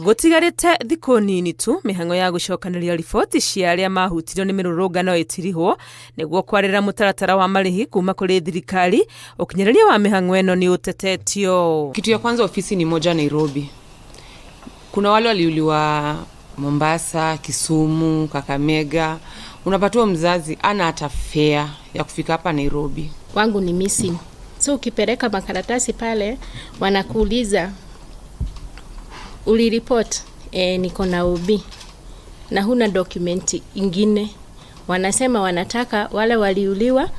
Gũtigarĩte thikũ nini tu mĩhang'o ya gũcokanĩria riboti cia arĩa mahutirio nĩ mĩrũrũngano ĩtirihwo nĩguo kwarĩra mũtaratara wa marĩhi kuma kũrĩ thirikari. Ũkinyanĩria wa mĩhang'o ĩno nĩ ũtetetio. Kitu ya kwanza, ofisi ni moja Nairobi. Kuna wale waliuliwa Mombasa, Kisumu, Kakamega. Unapatiwa mzazi ana hata fare ya kufika hapa Nairobi. Wangu ni missing. So ukipeleka makaratasi pale wanakuuliza, "Uliripot?" "E, niko na OB." Na huna document ingine. Wanasema wanataka wale waliuliwa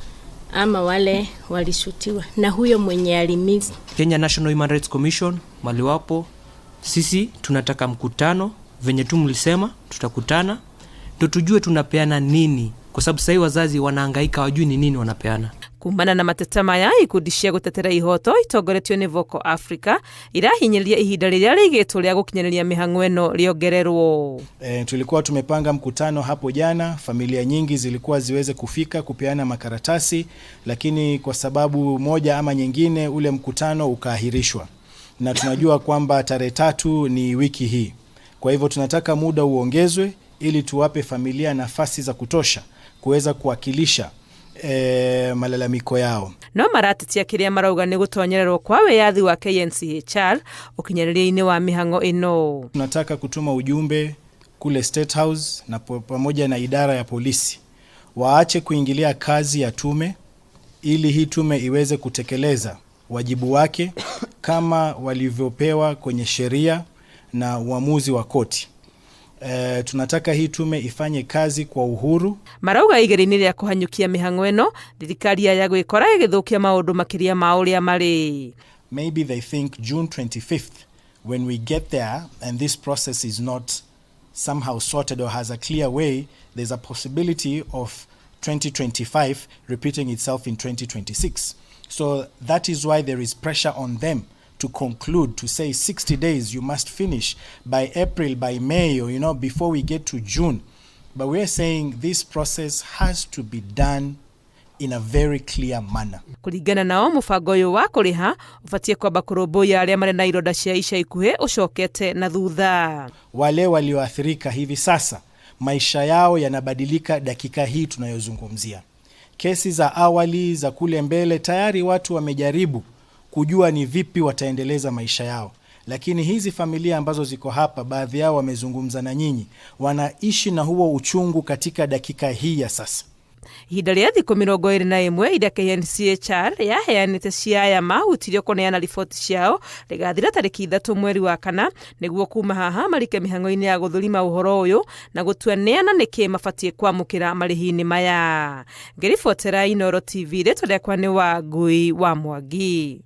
ama wale walishutiwa na huyo mwenye alimiss. Kenya National Human Rights Commission maliwapo, sisi tunataka mkutano venye tu mlisema tutakutana, ndo tujue tunapeana nini, kwa sababu sahii wazazi wanahangaika, wajui ni nini wanapeana. Kumana na mateta maya, ikundi cia gũtetera ihoto itongoretio nĩ Vocal Africa irahinyĩrĩria ihinda rĩrĩa rĩigĩtwo rĩa gũkinyanĩria mĩhang'o ĩno rĩongererwo. Tulikuwa tumepanga mkutano hapo jana, familia nyingi zilikuwa ziweze kufika kupeana makaratasi, lakini kwa sababu moja ama nyingine ule mkutano ukaahirishwa, na tunajua kwamba tarehe 3 ni wiki hii. Kwa hivyo tunataka muda uongezwe ili tuwape familia nafasi za kutosha kuweza kuwakilisha malalamiko yao. No maratetia kĩrĩa marauga nĩ gũtonyererwo kwa wĩyathi wa KNCHR ũkinyanĩria-inĩ wa mĩhang'o ĩno. Tunataka kutuma ujumbe kule State House na pamoja na idara ya polisi waache kuingilia kazi ya tume ili hii tume iweze kutekeleza wajibu wake kama walivyopewa kwenye sheria na uamuzi wa koti. Tunataka hii tume ifanye kazi kwa uhuru. Marauga igeria-inĩ rĩa kũhanyũkia mĩhang'o ĩno, thirikari ya gwĩkora ĩgĩthũkia maũndũ makĩria ma ũrĩa marĩ. Maybe they think June 25th, when we get there and this process is not somehow sorted or has a clear way, there's a possibility of 2025 repeating itself in 2026. So that is why there is pressure on them to conclude, to say 60 days, you must finish by April, by May, or before we get to June. But we are saying this process has to be done in a very clear manner. Kũringana nao, mũbango ũyũ wa kũrĩha ũbatiĩ kwamba kũrũmbũiya arĩa marĩ na ironda cia ica ikuhĩ ũcokete na thutha. Wale walioathirika hivi sasa, maisha yao yanabadilika dakika hii tunayozungumzia. Kesi za awali za kule mbele tayari watu wamejaribu kujua ni vipi wataendeleza maisha yao, lakini hizi familia ambazo ziko hapa, baadhi yao wamezungumza na nyinyi, wanaishi na huo uchungu katika dakika hii ya sasa. Ihinda rĩa thikũ 21 iria KNCHR yaheanĩte cia aya mahutirio kũneana riboti ciao rĩgathira tarĩki 3 mweri wa 4, nĩguo kuma haha marike mĩhang'o-inĩ ya gũthũrima ũhoro ũyũ na gũtua nĩana nĩkĩ mabatiĩ kwamũkĩra marĩhi-inĩ maya. Ngĩribotera Inooro TV, rĩtwa rĩakwa nĩ Wangui wa Mwangi.